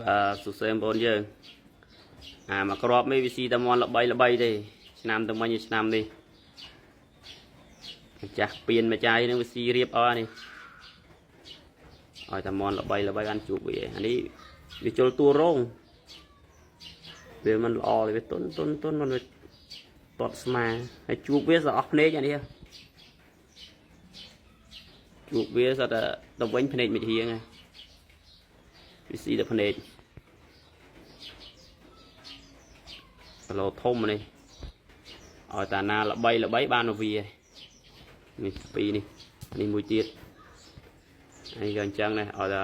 បាទសួស្តីបងប្អូនយើងអាមកក្របនេះវាស៊ីតែមន់ល្បីល្បីទេឆ្នាំទៅមិញឆ្នាំនេះម្ចាស់ពៀនម្ចាយនឹងវាស៊ីរៀបអស់នេះឲ្យតែមន់ល្បីល្បីបានជួបវាអានេះវាជុលតួរោងវាមិនល្អទេវាទុនទុនទុនមិនវាទាត់ស្មាហើយជួបវាសអស់ភ្នែកអានេះជួបវាសតតែទៅវិញភ្នែកមិនហៀងហើយវាស៊ីតែភ្នែកគីឡូធំនេះឲ្យតាណាល្បីល្បីបានមកវានេះពីរនេះនេះមួយទៀតហើយក៏អញ្ចឹងដែរឲ្យតា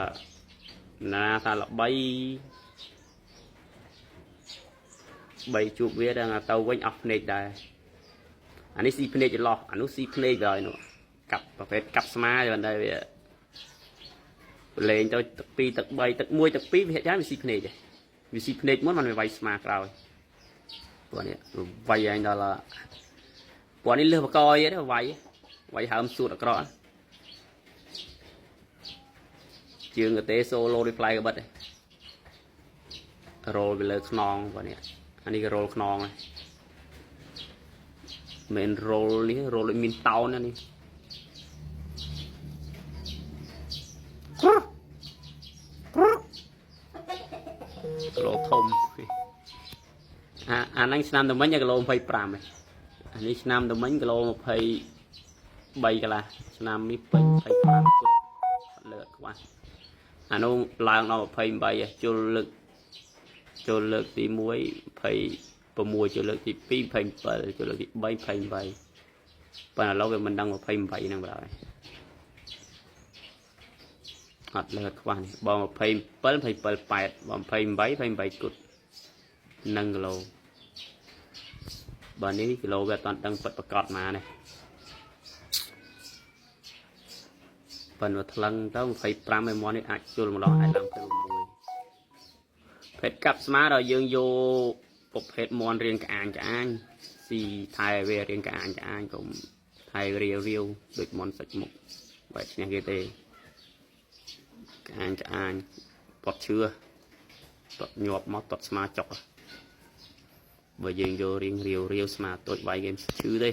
ណាថាល្បីបីជួបវាដល់ទៅវិញអស់ភ្នែកដែរអានេះស៊ីភ្នែកចន្លោះអានោះស៊ីភ្នែកដល់នោះកាប់ប្រភេទកាប់ស្មាតែមិនដែរវាលេងទៅទឹក2ទឹក3ទឹក1ទឹក2វាច្រើនវាស៊ីភ្នែកដែរវាស៊ីភ្នែកមុនมันវាវាយស្មាក្រោយពួកនេះវាយឯងដល់ពួកនេះលឺបកយទេវាយវាយហើមសួតអាក្រក់ជើងកទេ solo reply ក៏បិទដែររ៉ូលវាលើខ្នងពួកនេះអានេះក៏រ៉ូលខ្នងដែរមិនរ៉ូលនេះរ៉ូលដូចមានតោននេះគីឡូធំអាអាហ្នឹងឆ្នាំទៅមិញគីឡូ25ឯងអានេះឆ្នាំទៅមិញគីឡូ23កន្លះឆ្នាំនេះពេញ25គត់អត់លើអត់ខ្វះអានោះឡើងដល់28ឯងជុលលើកចូលលើកទី1 26ចូលលើកទី2 27ចូលលើកទី3 28ប៉ុន្តែឥឡូវវាមិនដឹង28ហ្នឹងបណ្ដោយអត់លើខ្វះនេះបង27 27 8បង28 28គត់នឹងគីឡូបើនេះគីឡូវាអត់ទាន់ដឹងពិតប្រកបមកនេះប៉ុន្តែថ្លឹងទៅ25ឯមាន់នេះអាចជុលម្ដងអាចឡើងទៅ6ភេទកាប់ស្មាដល់យើងយកប្រភេទមន់រៀងក្អាញក្អាញស៊ីថែវារៀងក្អាញក្អាញកុំថែរាវរាវដូចមន់សាច់មុខបែបឈ្នះគេទេក្អាញក្អាញពត់ឈឿតត់ញាប់មកតត់ស្មាចុកបើយើងយករៀងរាវរាវស្មាតូចវាយគេឈឺទេ